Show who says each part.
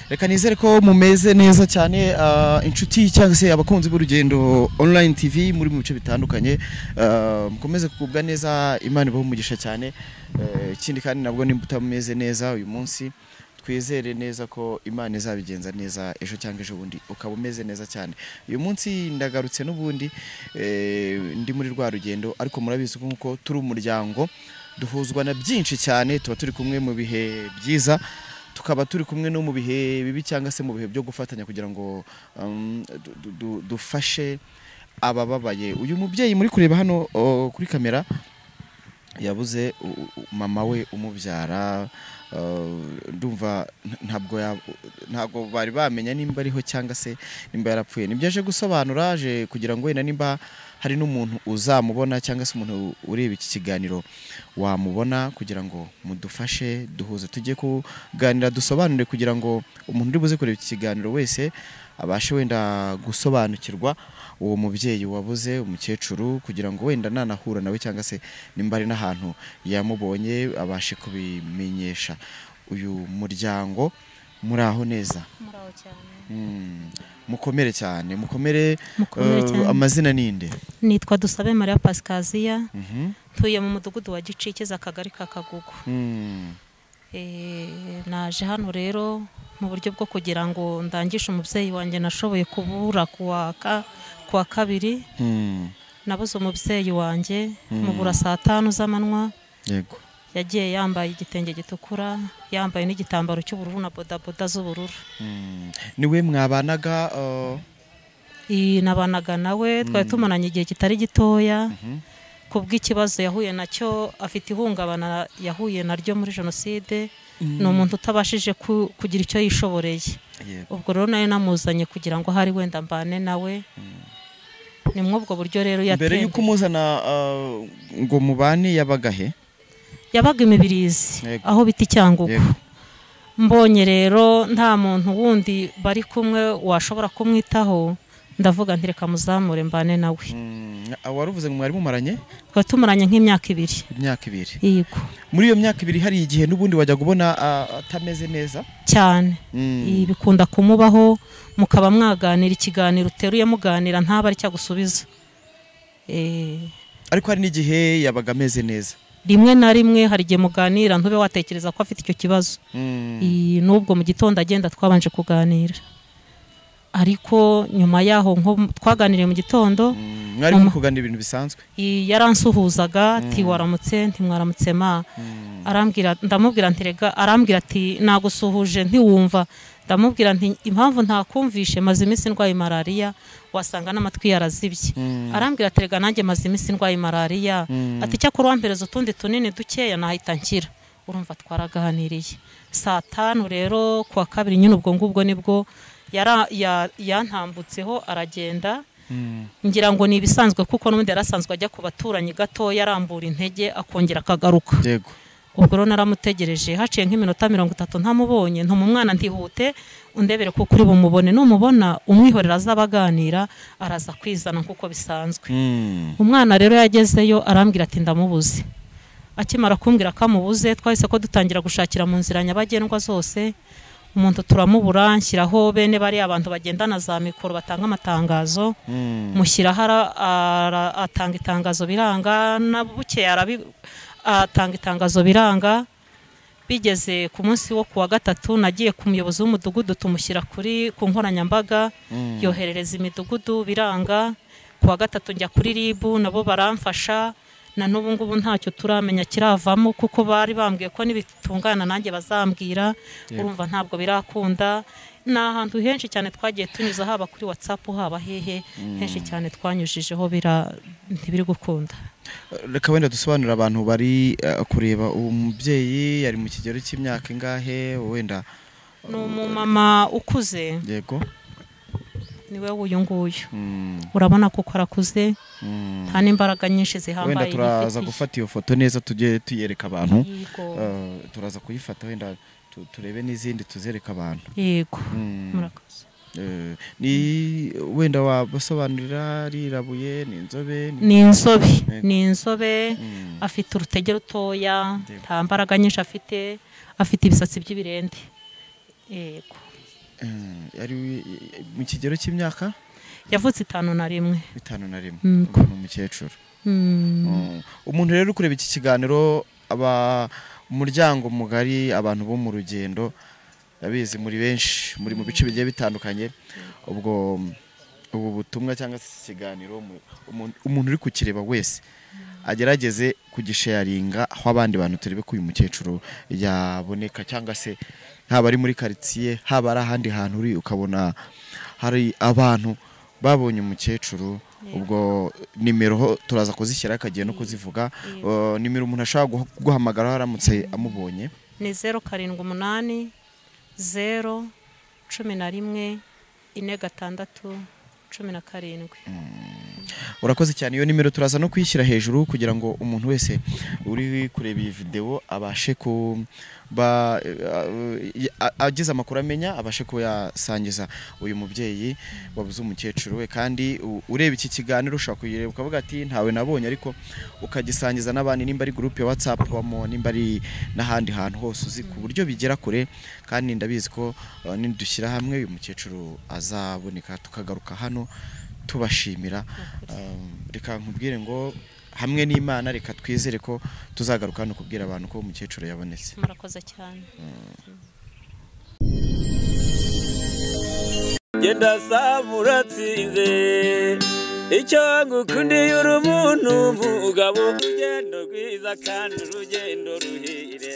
Speaker 1: Reka nizere ko mumeze neza cyane, inshuti cyangwa se abakunzi b'Urugendo Online TV muri mu bice bitandukanye, mukomeze kugubwa neza, Imana ibahe umugisha cyane. Ikindi kandi nabwo nimba utameze neza uyu munsi, twizere neza ko Imana izabigenza neza ejo cyangwa ejo bundi ukaba umeze neza cyane. Uyu munsi ndagarutse n'ubundi, ndi muri rwa rugendo, ariko murabizi nkuko turi umuryango duhuzwa na byinshi cyane, tuba turi kumwe mu bihe byiza, tukaba turi kumwe no mu bihe bibi cyangwa se mu bihe byo gufatanya kugira ngo dufashe abababaye. Uyu mubyeyi muri kureba hano kuri kamera yabuze mama we umubyara, ndumva ntabwo bari bamenya nimba ariho cyangwa se nimba yarapfuye. Nibyo aje gusobanura, aje kugira ngo wenda nimba hari n'umuntu uzamubona cyangwa se umuntu ureba iki kiganiro wamubona, kugira ngo mudufashe duhuze, tujye kuganira dusobanure, kugira ngo umuntu uri buze kureba iki kiganiro wese abashe wenda gusobanukirwa uwo mubyeyi wabuze umukecuru, kugira ngo wenda nanahura nawe cyangwa se nimba ari n'ahantu yamubonye abashe kubimenyesha uyu muryango. Muraho neza?
Speaker 2: Muraho cyane.
Speaker 1: Mukomere cyane, mukomere.
Speaker 2: Mukomere cyane.
Speaker 1: Amazina ninde?
Speaker 2: Nitwa Dusabe Maria Pascasia, ntuye mu mudugudu wa Gicikiza, akagari ka Kagugu. Naje hano rero mu buryo bwo kugira ngo ndangishe umubyeyi wanjye nashoboye kubura kuwa kabiri. Nabuze umubyeyi wanjye mubura saa 5 z'amanywa.
Speaker 1: Yego.
Speaker 2: Yagiye yambaye igitenge gitukura, yambaye n'igitambaro cy'ubururu na bodaboda z'ubururu.
Speaker 1: Niwe mwabanaga?
Speaker 2: Nabanaga nawe, twari tumaranye igihe kitari gitoya. Kubw'ikibazo yahuye nacyo, afite ihungabana yahuye naryo muri jenoside, ni umuntu utabashije kugira icyo yishoboreye. Ubwo rero nayo namuzanye kugira ngo hari wenda mbane nawe. Ni mwubwo buryo rero
Speaker 1: mbere
Speaker 2: yatende.
Speaker 1: Yuko umuzana ngo mubane, yabaga he?
Speaker 2: Yabaga Imibirizi, aho bita Icyangugu. Mbonye rero nta muntu wundi bari kumwe washobora kumwitaho, ndavuga nti reka muzamure mbane nawe.
Speaker 1: Waruvuze ngo mwari mumaranye?
Speaker 2: Twari tumaranye nk'imyaka 2.
Speaker 1: Imyaka 2.
Speaker 2: Yego.
Speaker 1: Muri iyo myaka 2 hari igihe n'ubundi wajya kubona atameze neza?
Speaker 2: Cyane. Ibi bikunda kumubaho, mukaba mwaganira ikiganiro uteruye muganira ntaba ari cyagusubiza.
Speaker 1: Ariko hari n'igihe yabaga ameze neza.
Speaker 2: Rimwe na rimwe hari igihe muganira ntube watekereza ko afite icyo kibazo. Nubwo mu gitondo agenda twabanje kuganira, ariko nyuma yaho nko twaganiriye mu gitondo,
Speaker 1: Mwari muri kuganira ibintu bisanzwe?
Speaker 2: Yaransuhuzaga ati waramutse, nti mwaramutse ma. Arambwira, ndamubwira nti rega, arambwira ati nagusuhuje ntiwumva. Ndamubwira nti impamvu ntakumvishe, maze iminsi ndwaye malaria, wasanga n'amatwi yarazibye. Arambwira ati rega nanjye maze iminsi ndwaye malaria, ati cyakora wampereza utundi tunini dukeya nahita nkira. Urumva twaraganiriye saa 5 rero kuwa kabiri nyine, ubwo ngubwo nibwo yantambutseho aragenda. Ngira ngo ni ibisanzwe kuko n'ubundi yarasanzwe ajya ku baturanyi gato yarambura intege akongera akagaruka.
Speaker 1: Yego.
Speaker 2: Ubwo rero naramutegereje haciye nk'iminota 30 ntamubonye, ntuma umwana ntihute undebere kuko uri bumubone, numubona umwihorera azabaganira araza kwizana kuko bisanzwe. Umwana rero yagezeyo arambwira ati ndamubuze. Akimara kumbwira ko amubuze, twahise ko dutangira gushakira mu nzira nyabagendwa zose, umuntu turamubura. Nshyiraho bene bari abantu bagendana za mikoro batanga amatangazo, mushyiraho atanga itangazo biranga, na bukeye atanga itangazo biranga. Bigeze ku munsi wo kuwa gatatu nagiye ku muyobozi w'umudugudu tumushyira ku nkoranyambaga, yoherereza imidugudu biranga. Kuwa gatatu njya kuri RIB nabo baramfasha, na n'ubu ngubu ntacyo turamenya kiravamo kuko bari bambwiye ko nibitungana nanjye bazambwira. Urumva ntabwo birakunda. Ni ahantu henshi cyane twagiye tunyuza, haba kuri WhatsApp, haba hehe, henshi cyane twanyujijeho ntibiri gukunda.
Speaker 1: Reka wenda dusobanurira abantu bari kureba, uwo mubyeyi yari mu kigero cy'imyaka ingahe wenda?
Speaker 2: Ni umumama ukuze.
Speaker 1: Yego.
Speaker 2: Niwe uyu nguyu. Urabona ko arakuze, nta n'imbaraga nyinshi zihambaye.
Speaker 1: Wenda turaza gufata iyo foto neza tujye tuyereka abantu. Turaza kuyifata wenda turebe n'izindi tuzereka abantu.
Speaker 2: Yego. Murakoze.
Speaker 1: Ni wenda wabasobanurira, arirabuye, ni inzobe?
Speaker 2: Ni inzobe, ni inzobe, afite urutege rutoya, nta mbaraga nyinshi afite, afite ibisatsi by'ibirende. Yego.
Speaker 1: Yari mu kigero cy'imyaka
Speaker 2: yavutse 51.
Speaker 1: 51. Ni umukecuru. Umuntu rero kureba iki kiganiro, aba umuryango mugari, abantu bo mu rugendo ndabizi muri benshi, muri mu bice bigiye bitandukanye, ubwo ubu butumwa cyangwa se ikiganiro umuntu uri kukireba wese agerageze kugisharinga aho abandi bantu turebe ko uyu mukecuru yaboneka, cyangwa se haba ari muri quartier, haba ari ahandi hantu uri ukabona hari abantu babonye umukecuru, ubwo nimero turaza kuzishyira akagiye no kuzivuga. Nimero umuntu ashobora guhamagara haramutse amubonye
Speaker 2: ni 078 0 11 46 17.
Speaker 1: Urakoze cyane. Iyo nimero turaza no kuyishyira hejuru kugira ngo umuntu wese uri kureba iyi video abashe kuba agize amakuru amenya, abashe kuyasangiza uyu mubyeyi wabuze umukecuru we. Kandi ureba iki kiganiro ushobora kuyireba ukavuga ati ntawe nabonye, ariko ukagisangiza n'abandi, nimba ari groupe ya WhatsApp bamo, nimba ari n'ahandi hantu hose uzi, ku buryo bigera kure. Kandi ndabizi ko nidushyira hamwe uyu mukecuru azaboneka, tukagaruka hano tubashimira. Reka nkubwire ngo hamwe n'Imana reka twizere ko tuzagaruka hano kubwira abantu ko umukecuru yabonetse.
Speaker 2: Murakoze cyane.
Speaker 3: Genda samuratsinze icyo ngukundiye uri umuntu mugabo, urugendo rwiza kandi urugendo ruhire.